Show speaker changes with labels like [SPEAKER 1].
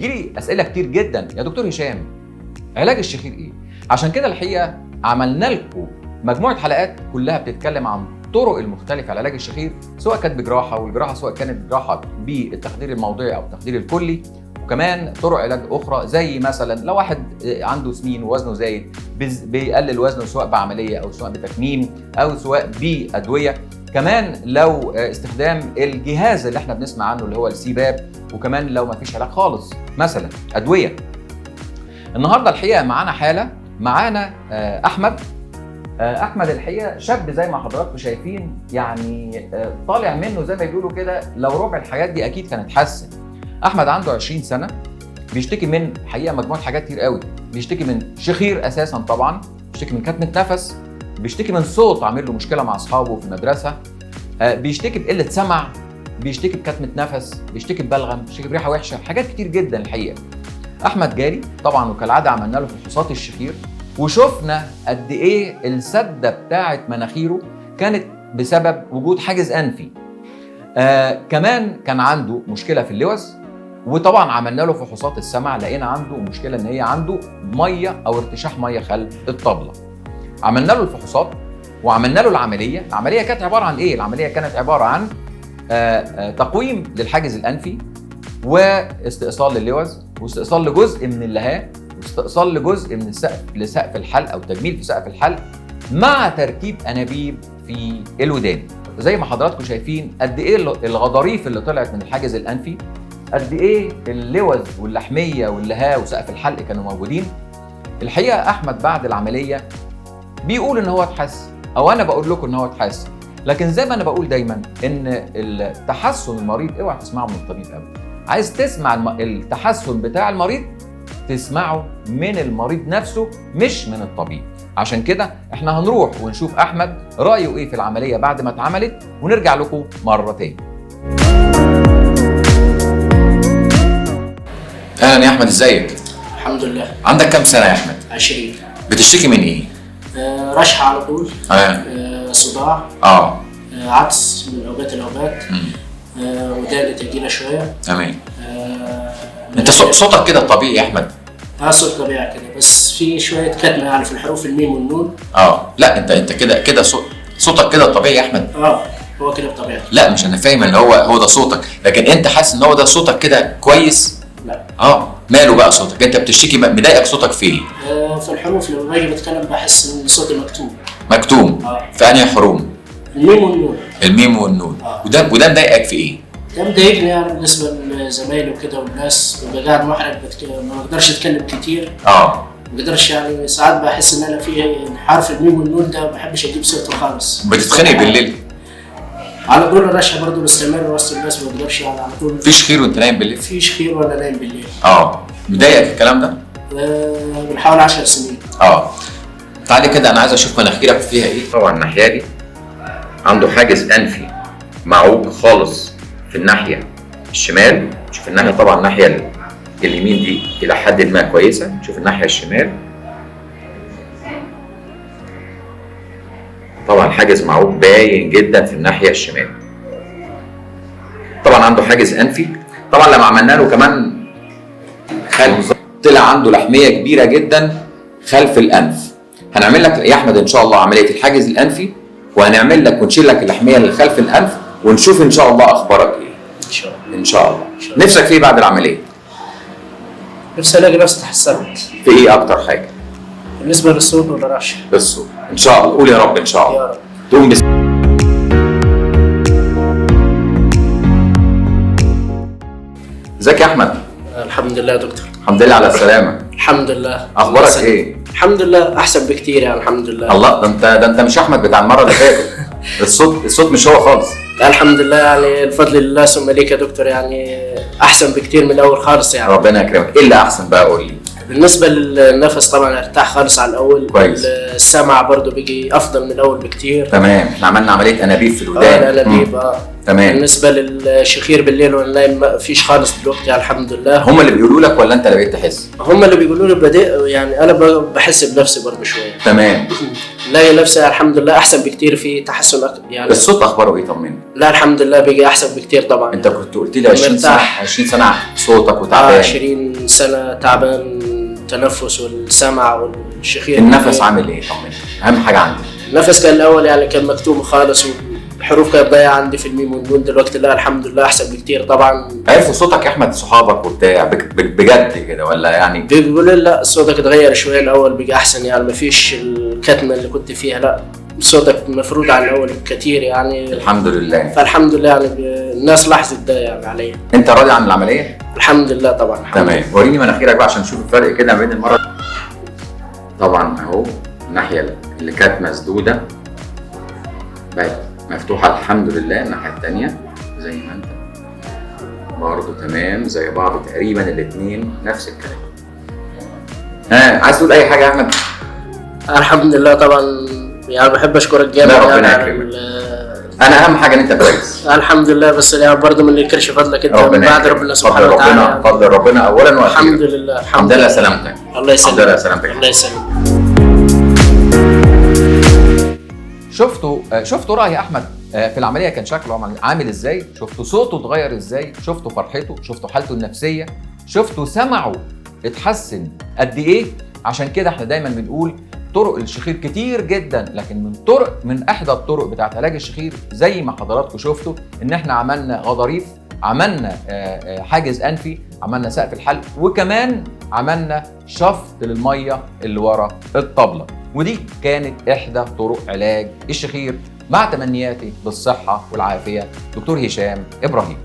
[SPEAKER 1] بيجيلي اسئلة كتير جدا يا دكتور هشام، علاج الشخير ايه؟ عشان كده الحقيقة عملنا لكم مجموعة حلقات كلها بتتكلم عن الطرق المختلفة لعلاج الشخير، سواء كانت بجراحه، والجراحه سواء كانت جراحه بالتخدير الموضعي او التخدير الكلي، وكمان طرق علاج اخرى زي مثلا لو واحد عنده سمين ووزنه زايد بيقلل وزنه سواء بعملية او سواء بتكميم او سواء بادويه، كمان لو استخدام الجهاز اللي احنا بنسمع عنه اللي هو ال CPAP، وكمان لو ما فيش علاج خالص مثلا ادوية. النهارده الحقيقة معانا حاله، معانا احمد. احمد الحقيقة شاب زي ما حضراتكم شايفين، يعني طالع منه زي ما بيقولوا كده لو ربع الحاجات دي اكيد كان اتحسن. احمد عنده 20 سنة، بيشتكي من حقيقة مجموعة حاجات كتير قوي، بيشتكي من شخير اساسا طبعا، بيشتكي من كتمه نفس، بيشتكي من صوت عامل له مشكلة مع اصحابه في المدرسة، بيشتكي بقلة سمع، بيشتكي بكتمه نفس، بيشتكي ببلغم، بيشتكي بريحه وحشة، حاجات كتير جدا الحقيقة. احمد جالي طبعا وكالعادة عملنا له فحوصات الشخير، وشفنا قد ايه السده بتاعه مناخيره كانت بسبب وجود حاجز انفي. كمان كان عنده مشكلة في اللوز، وطبعا عملنا له فحوصات السمع، لقينا عنده مشكلة ان هي عنده مية او ارتشاح مية خلف الطبلة. عملنا له الفحوصات وعملنا له العملية. العملية كانت عبارة عن ايه؟ العملية كانت عبارة عن تقويم للحاجز الانفي، واستئصال للوز، واستئصال لجزء من اللهاه، واستئصال لجزء من السقف لسقف الحلق او تجميل في سقف الحلق، مع تركيب انابيب في الودان. زي ما حضراتكم شايفين قد ايه الغضاريف اللي طلعت من الحاجز الانفي، قد ايه اللوز واللحميه واللهاه وسقف الحلق كانوا موجودين. الحقيقة احمد بعد العملية بيقول ان هو اتحسن، او انا بقول لكم ان هو اتحسن، لكن زي ما انا بقول دايما ان التحسن المريض اوعى تسمعه من الطبيب ابدا. عايز تسمع التحسن بتاع المريض تسمعه من المريض نفسه مش من الطبيب. عشان كده احنا هنروح ونشوف احمد رايه ايه في العملية بعد ما اتعملت، ونرجع لكم مرة تاني. اهلا يا احمد، ازيك؟
[SPEAKER 2] الحمد لله.
[SPEAKER 1] عندك كام سنة يا احمد؟
[SPEAKER 2] 20.
[SPEAKER 1] بتشتكي من ايه؟
[SPEAKER 2] رشحه على طول، صداع، عطس من اوقات لاوقات، وداني تقيلة شوية.
[SPEAKER 1] تمام. انت صوتك كده طبيعي يا احمد؟
[SPEAKER 2] صوت طبيعي كده، بس في شوية كتمه يعني في الحروف الميم والنون.
[SPEAKER 1] لا انت كده كده صوتك كده طبيعي يا احمد؟
[SPEAKER 2] هو كده بطبيعته.
[SPEAKER 1] لا مش انا فاهم ان هو ده صوتك، لكن انت حاسس ان هو ده صوتك كده كويس؟
[SPEAKER 2] لا.
[SPEAKER 1] ماله بقى صوتك؟ انت بتشتكي مضايقك صوتك في ايه؟
[SPEAKER 2] في الحروف لما باجي بتكلم بحس ان صوتي مكتوم.
[SPEAKER 1] مكتوم؟ في انهي حروف؟
[SPEAKER 2] الميم والنون.
[SPEAKER 1] الميم والنون. وده مضايقك في ايه؟
[SPEAKER 2] ده مضايقني يعني بالنسبة لزمايلي وكده والناس، ببقى قاعد محرج، ما بقدرش اتكلم كتير.
[SPEAKER 1] ما
[SPEAKER 2] بقدرش يعني، ساعات بحس ان انا في حرف الميم والنون ده ما بحبش اجيب سيرته خالص.
[SPEAKER 1] بتتخنق بالليل؟
[SPEAKER 2] على طول الرشحه برضه مستمرة وسط الناس، ما بقدرش يعني على طول.
[SPEAKER 1] مفيش خير وانت نايم بالليل؟
[SPEAKER 2] مفيش خير وانا نايم بالليل.
[SPEAKER 1] مضايقك الكلام ده؟
[SPEAKER 2] من حوالي 10 سنين.
[SPEAKER 1] تعالي كده، انا عايز اشوف مناخيرك فيها ايه. طبعا الناحية دي عنده حاجز انفي معوج خالص في الناحية الشمال. شوف الناحية، طبعا الناحية اليمين دي الى حد ما كويسة، شوف الناحية الشمال طبعا حاجز معوج باين جدا في الناحية الشمال. طبعا عنده حاجز انفي. طبعا لما عملنا له كمان خلف طلع عنده لحميه كبيرة جدا خلف الانف. هنعمل لك يا احمد ان شاء الله عملية الحاجز الانفي، وهنعمل لك ونشيل لك اللحميه اللي خلف الانف، ونشوف ان شاء الله اخبارك ايه.
[SPEAKER 2] ان شاء الله.
[SPEAKER 1] ان شاء الله. نفسك في ايه بعد العملية؟
[SPEAKER 2] نفسي الاقي نفسي اتحسنت.
[SPEAKER 1] في ايه اكتر حاجة؟
[SPEAKER 2] بالنسبة للصوت والرشح.
[SPEAKER 1] بالصوت ان شاء الله. قول يا رب ان شاء الله.
[SPEAKER 2] يا رب.
[SPEAKER 1] تقوم ازيك يا احمد؟
[SPEAKER 2] الحمد لله يا دكتور.
[SPEAKER 1] الحمد لله على السلامة.
[SPEAKER 2] الحمد لله.
[SPEAKER 1] اخبارك ايه؟
[SPEAKER 2] الحمد لله احسن بكتير يعني، الحمد لله.
[SPEAKER 1] الله، ده انت مش احمد بتاع المرة اللي فاتت. الصوت مش هو خالص.
[SPEAKER 2] الحمد لله يعني، الفضل لله ثم ليك يا دكتور، يعني احسن بكتير من الاول خالص يعني.
[SPEAKER 1] ربنا يكرمك. ايه اللي احسن بقى قول لي؟
[SPEAKER 2] بالنسبة للنفس طبعا ارتاح خالص على الاول.
[SPEAKER 1] كويس.
[SPEAKER 2] السمع برضو بيجي افضل من الاول بكتير.
[SPEAKER 1] تمام. احنا عملنا عملية انابيب في الودان.
[SPEAKER 2] الانابيب.
[SPEAKER 1] تمام.
[SPEAKER 2] بالنسبة للشخير بالليل وانا نايم ما فيش خالص دلوقتي الحمد لله.
[SPEAKER 1] هم اللي بيقولوا لك ولا انت اللي بقيت تحس؟
[SPEAKER 2] هم اللي بيقولوا لي، بدأ يعني انا بحس بنفسي برضه شوية.
[SPEAKER 1] تمام.
[SPEAKER 2] لاقي نفسي الحمد لله احسن بكتير، في تحسن يعني.
[SPEAKER 1] الصوت اخباره ايه؟ طمني.
[SPEAKER 2] لا الحمد لله بقي احسن بكتير طبعا.
[SPEAKER 1] انت كنت قلت لي 20 سنة،
[SPEAKER 2] مرتاح.
[SPEAKER 1] 20 سنة صوتك وتعبان.
[SPEAKER 2] 20 سنة تعبان، التنفس والسمع والشخير.
[SPEAKER 1] النفس عامل ايه؟ طمني، اهم حاجة عندي.
[SPEAKER 2] النفس كان الاول يعني كان مكتوم خالص، والحروف كانت ضايعة عندي في الميم والنون. دلوقتي لا الحمد لله احسن بكتير طبعا.
[SPEAKER 1] عرفوا صوتك يا احمد صحابك وبتاع بجد كده ولا يعني؟
[SPEAKER 2] بيقولوا لي لا صوتك اتغير شوية، الاول بقى احسن يعني، ما فيش الكتمه اللي كنت فيها، لا صوتك مفروض عن الاول كتير يعني.
[SPEAKER 1] الحمد لله.
[SPEAKER 2] فالحمد لله يعني الناس لاحظت ده يعني عليا.
[SPEAKER 1] انت راضي عن العملية؟
[SPEAKER 2] الحمد لله طبعا. الحمد
[SPEAKER 1] تمام. وريني مناخيرك بقى عشان نشوف الفرق كده بين المرة. طبعا اهو الناحية اللي كانت مسدودة بقت مفتوحة الحمد لله. الناحية الثانية زي ما انت برضه تمام، زي بعض تقريبا، الاثنين نفس الكلام. ها، عايز تقول اي حاجة يا احمد؟
[SPEAKER 2] الحمد لله طبعا، يعني بحب اشكرك جامد.
[SPEAKER 1] لا، ربنا
[SPEAKER 2] يعني على
[SPEAKER 1] يكرمك. انا اهم حاجة ان انت كويس.
[SPEAKER 2] الحمد لله، بس يعني برضه ما ننكرش فضلك انت
[SPEAKER 1] ربنا
[SPEAKER 2] بعد
[SPEAKER 1] يكرمك.
[SPEAKER 2] ربنا سبحانه
[SPEAKER 1] فضل
[SPEAKER 2] وتعالى
[SPEAKER 1] ربنا
[SPEAKER 2] يعني.
[SPEAKER 1] فضل ربنا اولا واخيرا.
[SPEAKER 2] الحمد لله.
[SPEAKER 1] الحمد لله سلامتك.
[SPEAKER 2] الله يسلمك.
[SPEAKER 1] الحمد لله سلامتك.
[SPEAKER 2] الله يسلمك.
[SPEAKER 1] شفتوا راي احمد في العملية كان شكله عامل ازاي؟ شفتوا صوته اتغير ازاي؟ شفتوا فرحته؟ شفتوا حالته النفسية؟ شفتوا سمعه اتحسن قد ايه؟ عشان كده احنا دايما بنقول طرق الشخير كتير جدا، لكن من احدى الطرق بتاعت علاج الشخير زي ما حضراتكم شفتوا ان احنا عملنا غضاريف، عملنا حاجز انفي، عملنا سقف الحلق، وكمان عملنا شفط للمية اللي ورا الطبلة. ودي كانت احدى طرق علاج الشخير. مع تمنياتي بالصحة والعافية، دكتور هشام ابراهيم.